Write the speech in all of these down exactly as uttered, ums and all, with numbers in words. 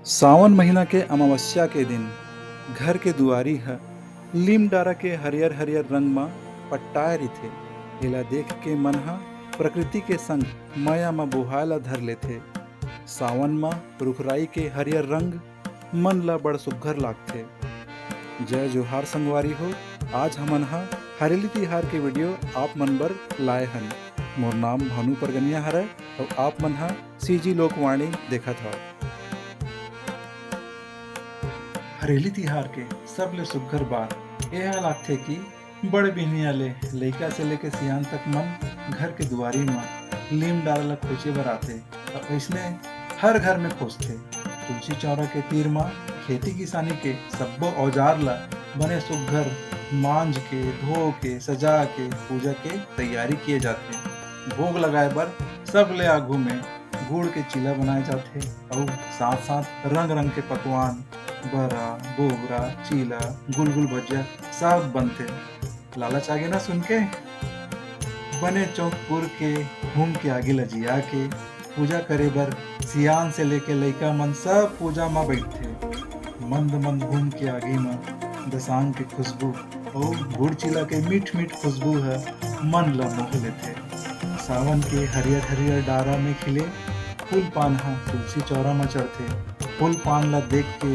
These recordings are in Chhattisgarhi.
सावन महीना के अमावस्या के दिन घर के दुआरी ह लीम डारा के हरियर-हरियर रंग म पट्टाए रहिथे। एला देख के मन ह प्रकृति के संग मया म बोहाय ल धर लेथे। सावन म रुखराई के हरियर रंग मन ल बड़ सुग्घर लागथे। जय जोहार संगवारी हो, आज हमन ह हरेली तिहार के वीडियो आप मन बर लाए हन। मोर नाम भानु परगनिया हरय अउ आप मन ह सीजी लोकवाणी देखत हव। हरेली तिहार के सबले सुग्घर बात एह लागथे कि बड़ बिहनिया ले लइका से लेके सियान तक मन घर के दुआरी म लीम डारा ल खोचे बर आथे। अउ अइसने हर घर में खोजथे। तुलसी चौरा के तीर म खेती किसानी के सब्बो औजार ल बने सुग्घर मांज के, धो के, सजा के पूजा के तैयारी किए जाथे। भोग लगाए बर सबले आघू में गुड़ के चीला बनाए जाथे अउ साथ-साथ रंग-रंग के पकवान, बरा, बोबरा, चीला, गुलगुल भजिया सब बनथे। लालच आगे ना सुन के? बने चौक पुर के घूम के आगी ल जिया के पूजा करे बर सियान से लेके लइका मन सब पूजा म बइठथे। मंद मंद घूम के आगी म दसांग के खुशबू अउ गुड़ चीला के मीठ मीठ खुशबू ह मन ल मोह लेथे। सावन के हरियर हरियर डारा में खिले फूल पान ह तुलसी चौरा म चढ़थे। फूल पान ल देख के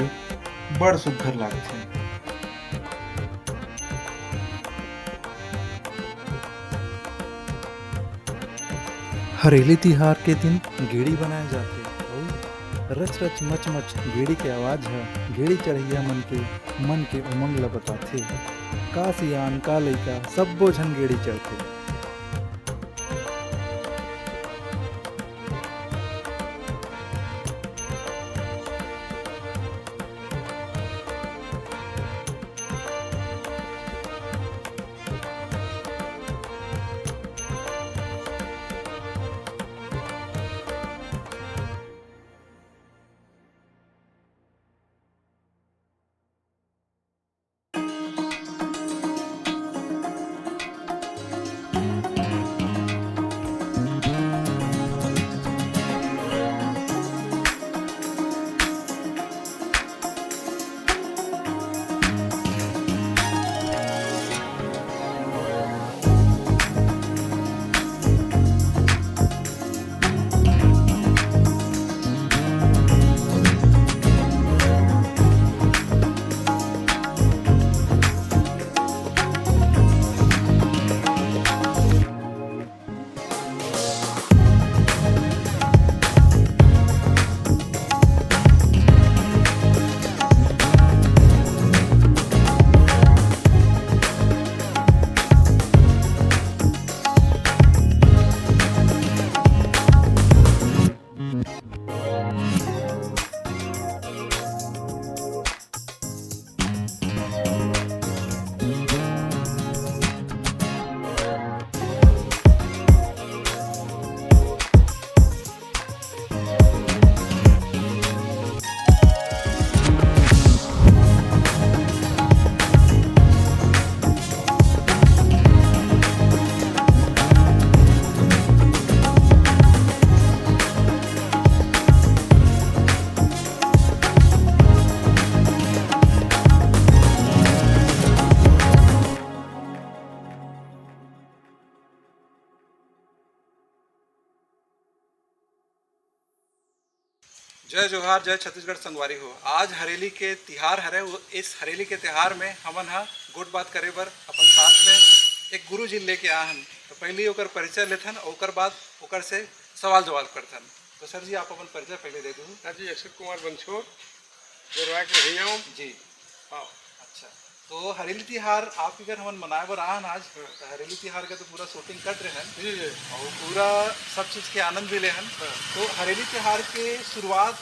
बड़ सुग्घर लागथे। हरेली तिहार के दिन गेड़ी बनाए जाथे अउ रच रच मच मच गेड़ी के आवाज ह गेड़ी चढ़इया मन के मन के उमंग ल बताथे। का सियान का लइका सब्बो झन गेड़ी चढ़थे। जय जोहार, जय छत्तीसगढ़ संगवारी हो। आज हरेली के तिहार हरे। वो इस हरेली के तिहार में हमन ह गोठ बात करे बर अपन साथ में एक गुरु जी लेके आए हन। तो पहले ओकर परिचय लेथन, ओकर बाद ओकर से सवाल जवाब करथन। तो सर जी, आप अपन परिचय पहले दे दू। हाँ जी, अक्षत कुमार बंछोर, जरवाय के रहिया हूँ। जी। हाँ। अच्छा, तो हरेली तिहार आप इधर हमन मनाए बर आए हन आज, हाँ। तो हरेली तिहार का तो पूरा शूटिंग कट रहे हन जी, जी। और पूरा सब चीज के आनंद भी ले हन। हाँ। तो हरेली तिहार के शुरुआत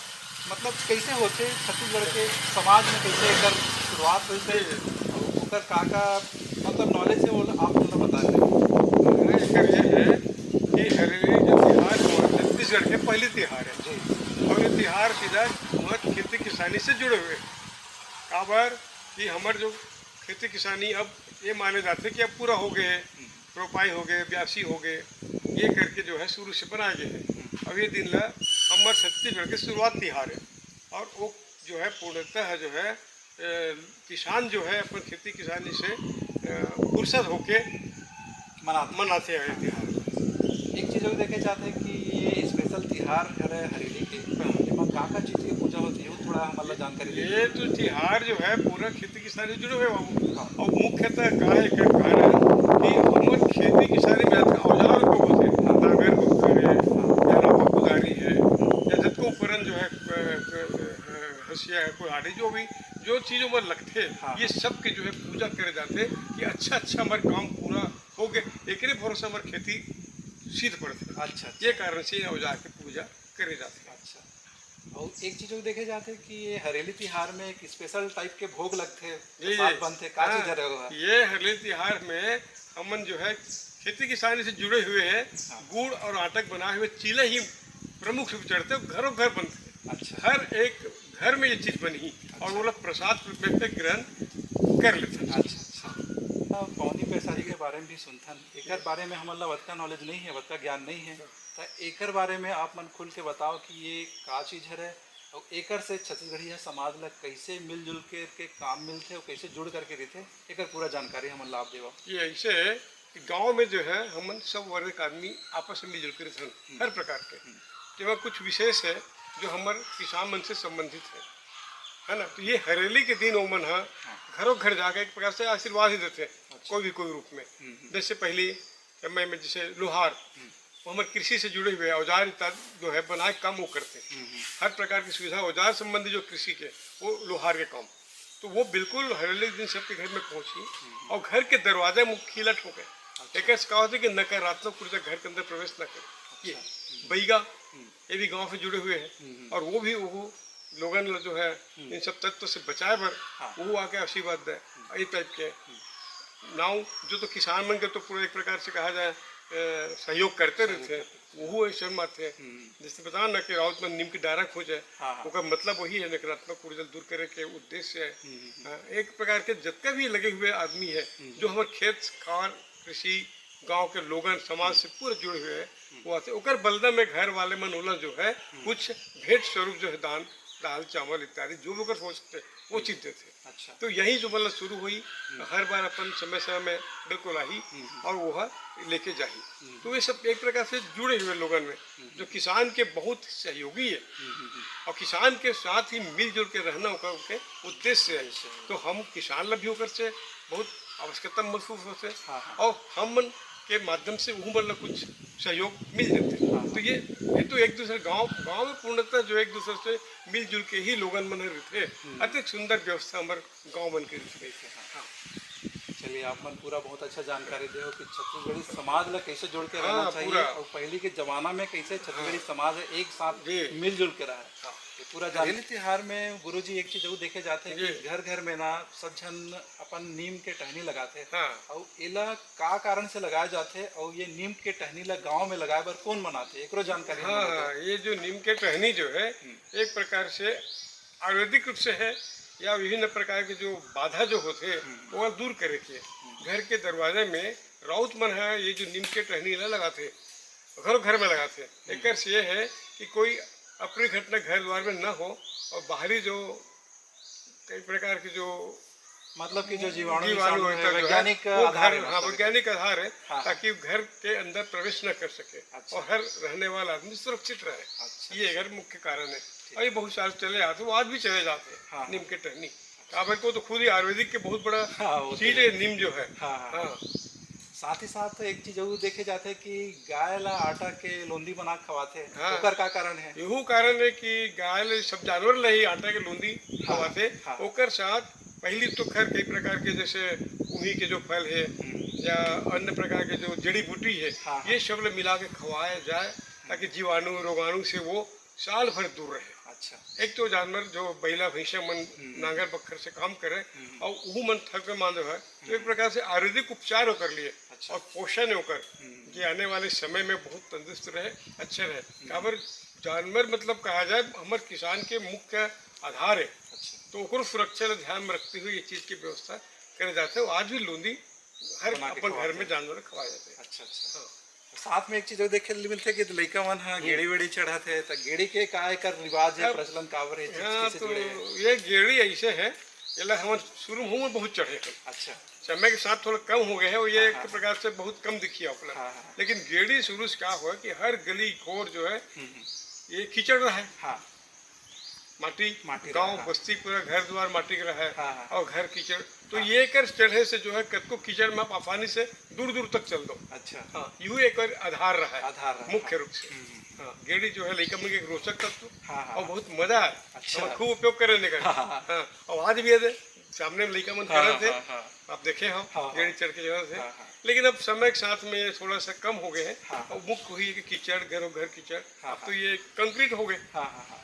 मतलब कैसे होथे, छत्तीसगढ़ के समाज में कैसे एकर शुरुआत होथे, जी, जी। और ओकर का का मतलब नॉलेज है, वो आप थोड़ा बता दें। हाँ, एकर ये है कि हरेली जो तिहार हमारे छत्तीसगढ़ के पहली तिहार है। जी। और ये तिहार सीधा हमारे खेती किसानी से जुड़े हुए हैं। काबर कि हमर जो खेती किसानी अब ये माने जाथे कि अब पूरा हो गए हे, हम्म। रोपाई हो गए, ब्यासी हो गए, ये करके जो है शुरू से बनाए गए हैं। हम्म। अब ये दिन ला हमर छत्तीसगढ़ के शुरुआत तिहार है। और वो जो है पूर्णतः जो है अ, किसान जो है अपन खेती किसानी से अ, फुर्सत होके मनाते मनाते हैं ये तिहार। एक चीज और देखे जाते हैं कि ये स्पेशल तिहार हरे हरेली के, एमा का का चीज के पूजा होती है, वो थोड़ा हमन ला जानकारी दे। ये तो तिहार जो है पूरा खेती किसानी से जुड़े हुए बाबू। हाँ। और मुख्यतः का एकर कारण कि हमर खेती किसानी में आज औजार को होते हैं, नांगर को करे, या रपा कुदारी है, या जतको उपकरण जो है अ, अ, हंसिया है, कुल्हाड़ी, जो भी जो चीजों में लगते हैं, हाँ। ये सब के जो है पूजा करे जाते हैं कि अच्छा अच्छा हमारे काम पूरा हो गए, एकरे भरोसे हमारी खेती सिद्ध पड़ते। अच्छा, अच्छा। ये कारण से ये औजार की पूजा करे जाते हैं। अच्छा। और एक चीज और देखे जाते कि ये हरेली तिहार में एक स्पेशल टाइप के भोग लगते हैं, जी, प्रसाद जी। बनते, का हाँ, चीज हरे हुआ? ये हरेली तिहार में हमन जो है खेती किसानी से जुड़े हुए हैं। हाँ। गुड़ और आटा के बनाए हुए चीला ही प्रमुख रूप चढ़ते हैं, घरों घर बनते हैं। अच्छा। हर एक घर में ये चीज बनी और वो लोग प्रसाद के रूप में ग्रहण कर लेते हैं। अच्छा, अच्छा। अब पौनी पैसारी के बारे में भी सुनथन, एकर बारे में हमन ला वतका नॉलेज नहीं है, वतका ज्ञान नहीं है, त एकर बारे में आप मन खुल के बताओ कि ये का चीज हरे और एकर से छत्तीसगढ़िया समाज ला कैसे मिलजुल के, के काम मिलथे और कैसे जुड़ करके रहिथे, एकर पूरा जानकारी हमन ला आप देवा। ये ऐसे है कि गांव में जो है हमन सब वर्ग के आदमी आपस में मिलजुल के रहते हैं, हर प्रकार के। जेमा कुछ विशेष है जो हमर किसान मन से संबंधित है, है ना। तो ये हरेली के दिन ओमन ह घरों घर जाके एक प्रकार से आशीर्वाद ही देते हैं, कोई भी कोई रूप में। जैसे पहली समय में जैसे लोहार, वो हमारे कृषि से जुड़े हुए औजार इत्यादि जो है बनाए काम वो करते हैं। हर प्रकार की सुविधा औजार संबंधी जो कृषि के, वो लोहार के काम। तो वो बिल्कुल हरेली के दिन सबके घर में पहुंची और घर के दरवाजा मुख खिला ठोके। एक ऐसा कहा होता है कि नकारात्मक ऊर्जा घर के अंदर प्रवेश ना करे। ये बैगा, ये भी गांव से जुड़े हुए हैं और वो भी वो लोगन ला जो है इन सब तत्व से बचाए बर हाँ। वो आके आशीर्वाद दे, ये टाइप के नाव जो तो किसान मन के तो पूरा एक प्रकार से कहा जाए अ, सहयोग करते रहते हैं। वो ऐसे माथे जैसे बता ना कि राउत मन नीम के डारा खोजे, हाँ, हाँ। ओकर मतलब वही है नकारात्मक ऊर्जा दूर करे के उद्देश्य है। हाँ, एक प्रकार के जितना भी लगे हुए आदमी है जो हमारे खेत खार कृषि गांव के लोगन समाज से पूरे जुड़े हुए हैं, वो आते ओकर बदला में घर वाले मन ओला जो है कुछ भेंट स्वरूप जो है दान दाल चावल इत्यादि जो भी ओकर हो सकते हैं वो चीज देते हैं। अच्छा। तो यही जो मतलब शुरू हुई, हर बार अपन समय समय में बिल्कुल आही और वो लेके जाही। तो ये सब एक प्रकार से जुड़े हुए लोगन में जो किसान के बहुत सहयोगी है और किसान के साथ ही मिलजुल के रहना ओकर के उद्देश्य है। तो हम किसान ला भी ओकर से बहुत आवश्यकता महसूस होते हाँ, हाँ। और हम मन के माध्यम से वो मन ला कुछ सहयोग मिल जाते। तो ये ये तो एक दूसरे गांव गांव में पूर्णतः जो एक दूसरे से मिलजुल के ही लोगन मन रहते। अतिक सुंदर व्यवस्था हमारे गांव मन के रूप में। हाँ। चलिए, आप मन पूरा बहुत अच्छा जानकारी दे हो कि छत्तीसगढ़ी समाज ला कैसे जोड़ के हाँ, रहना चाहिए पूरा। और पहले के जमाना में कैसे छत्तीसगढ़ी समाज है एक साथ जी। मिलजुल के रहा है। हाँ। ये पूरा जान तिहार में गुरुजी एक चीज और देखे जाते हैं जी। कि घर घर में ना सब झन अपन नीम के टहनी लगाते हैं। हाँ। और एला का कारण से लगाया जाते हैं और ये नीम के टहनी ला गांव में लगाए बर कौन मनाते हैं, एकरो जानकारी हाँ हमन ला हाँ, ये जो नीम के टहनी जो है एक प्रकार से आयुर्वेदिक रूप से है या विभिन्न प्रकार के जो बाधा जो होते हैं वो दूर करे के घर के दरवाजे में राउत मन है ये जो नीम के टहनी ला लगाते घरों घर में लगाते। एक से ये है कि कोई अप्रिय घटना घर द्वार में न हो और बाहरी जो कई प्रकार के जो मतलब कि जो जीवाणु जीवाणु विषाणु है, होता जो वैज्ञानिक है, वो आधार घर है, हाँ मतलब वैज्ञानिक आधार है हाँ। ताकि वो घर के अंदर प्रवेश न कर सके अच्छा। और हर रहने वाला आदमी सुरक्षित रहे। अच्छा। ये घर मुख्य कारण है और ये बहुत साल चले आते वो आज भी चले जाते हैं हाँ। नीम के टहनी। काबर को तो खुद ही आयुर्वेदिक के बहुत बड़ा हाँ, वो तो चीज है। है नीम जो है। हाँ, हाँ। हाँ। साथ ही साथ एक चीज और देखे जाते हैं कि गाय ला आटा के लोंदी बना के खवाते हैं, हाँ। ओकर का कारण है? यहू कारण है कि गाय ले सब जानवर ले ही आटा के लोंदी खवाते। हाँ। ओकर साथ पहली तो खैर कई प्रकार के जैसे उही के जो फल है या अन्य प्रकार के जो जड़ी बूटी है हाँ, हाँ। ये सब ले मिला के खवाया जाए ताकि जीवाणु रोगाणु से वो साल भर दूर रहे। अच्छा। एक तो जानवर जो बैला भैंसा मन नांगर बखर से काम करे और वो मन थक मान है तो एक प्रकार से आयुर्वेदिक उपचार ओकर लिए अच्छा। और पोषण है ओकर जे आने वाले समय में बहुत तंदुरुस्त रहे, अच्छे रहे। काबर जानवर मतलब कहा जाए हमर किसान के मुख्य आधार है। अच्छा। तो ओकरो सुरक्षा ला ध्यान में रखते हुए ये चीज की व्यवस्था करे जाते हैं। आज भी लोंदी हर बना के अपन घर खवाते में हैं। जानवर खवाए जाते हैं। अच्छा, अच्छा। हाँ। साथ में एक चीज और देखे ल मिलथे कि लइका मन ह गेड़ी वेड़ी चढ़त हे, त गेड़ी के का एकर रिवाज हे, अब प्रचलन काबर हे, चीज यहाँ कइसे तो जुड़े हे? ये गेड़ी ऐसे है, एला हमन शुरू में बहुत चढ़े हैं। अच्छा। समय के साथ थोड़ा कम हो गए हैं, वो ये हाँ, एक हाँ। प्रकार से बहुत कम दिखिया उपलब्ध। हाँ, हाँ। लेकिन गेड़ी शुरू से क्या हुआ कि हर गली खोर जो है, हम्म, हम्म। ये कीचड़ रहा है। हाँ। माटी, माटी गांव, रहा, हाँ। बस्ती, पूरा घर द्वार माटी के रहा है। हाँ, हाँ। और घर कीचड़, तो हाँ। ये कर चढ़े से जो है, कतको कीचड़ में आप आसानी से दूर दूर तक चल दो। अच्छा। हाँ, यू एक और आधार रहा है, आधार रहा है, मुख्य हाँ। रूप से। हम्म, हम्म। हाँ, गेड़ी जो है, लइका मन के एक रोचक तत्व हाँ, हाँ, और हाँ। बहुत मजा है। अच्छा। हम खूब उपयोग करे ने कर। हाँ, हाँ, हाँ। हाँ, और आज भी है, सामने में लइका मन हाँ, करत हे, हाँ, हाँ। आप देखे हो, हाँ, हाँ। गेड़ी चढ़ के चढ़त हे। हाँ, हाँ। लेकिन अब समय के साथ में ये थोड़ा सा कम हो गए हैं। हाँ, और हाँ। मुख्य हुई है कि कीचड़, घरों घर कीचड़, हाँ, अब तो हाँ। ये कंक्रीट हो गए। हाँ, हाँ, हाँ।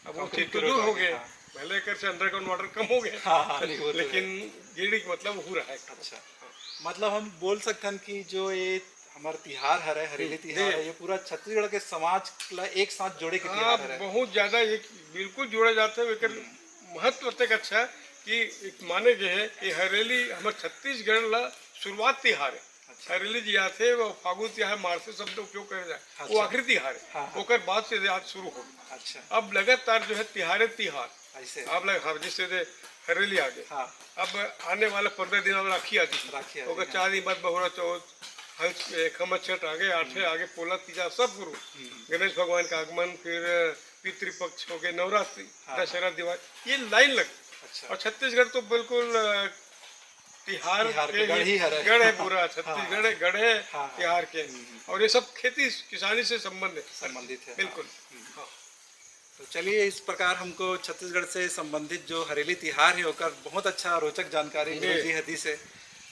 अब वो कंक्रीट चीज के तो रोड दूर आ हो गए, गए। हाँ। पहले कर से अंडरग्राउंड वाटर कम हो गए। हाँ, हाँ, नहीं, वो तो है। लेकिन गेड़ी के मतलब हो रहा है। अच्छा। हाँ। मतलब हम बोल सकथन कि जो ये हमार तिहार हरे, हरेली हम्म, तिहार जी। है, ये पूरा छत्तीसगढ़ के समाज ला एक साथ जोड़े के हाँ, तिहार हरे। बहुत ज्यादा ये बिल्कुल जोड़ा जाता है। एकर हम्म। महत्व तक अच्छा है कि एक माने गए है कि हरेली हमर छत्तीसगढ़ ला शुरुआत तिहार है। अच्छा। हरेली जी आथे, वो फागु तिहार, मार्च से शब्द उपयोग करे जाए, वो अच्छा। आखिरी तिहार है। हाँ, हाँ। ओकर बाद से आज शुरू हो। अच्छा। अब लगातार जो है तिहारे तिहार। ऐसे। अब लग-, हाँ, जैसे दे हरेली आ गए। हाँ। अब आने वाला पंद्रह दिन अब राखी आती है। राखी आ ओकर गई, हाँ। चार दिन बाद बहुरा चौथ, हल-, ए, खम्मत छठ आ गए, आठे हम्म। आ गए, पोला तीजा सब गुरु। हम्म। गणेश भगवान का आगमन, फिर पितृपक्ष हो गए, नवरात्रि, हाँ। दशहरा, दिवाली, ये लाइन लग। अच्छा। और छत्तीसगढ़ तो बिल्कुल, अ, तिहार तिहार के के गढ़ ही ही हरे। गढ़ है पूरा, हाँ। छत्तीसगढ़ है, गढ़ है हाँ, हाँ। तिहार के। हम्म, हम्म। और ये सब खेती किसानी से संबंध है। संबंधित है, बिल्कुल। हाँ। हम्म। हाँ। तो चलिए, इस प्रकार हमको छत्तीसगढ़ से संबंधित जो हरेली तिहार है, ओकर बहुत अच्छा रोचक जानकारी जी। गुरु जी ह दिस हे।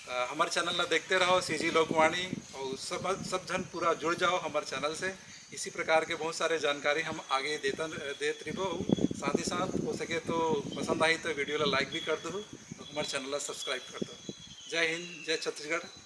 अ, हमर चैनल ला देखते रहो, सीजी लोकवाणी, और सब, सब झन पूरा जुड़ जाओ हमर चैनल से। इसी प्रकार के बहुत सारे जानकारी हम आगे देतन, देत रिबो। साथ ही साथ हो सके तो पसंद आई तो वीडियो ला लाइक भी कर दो, और हमर चैनल ला सब्सक्राइब कर दो। जय हिंद, जय छत्तीसगढ़।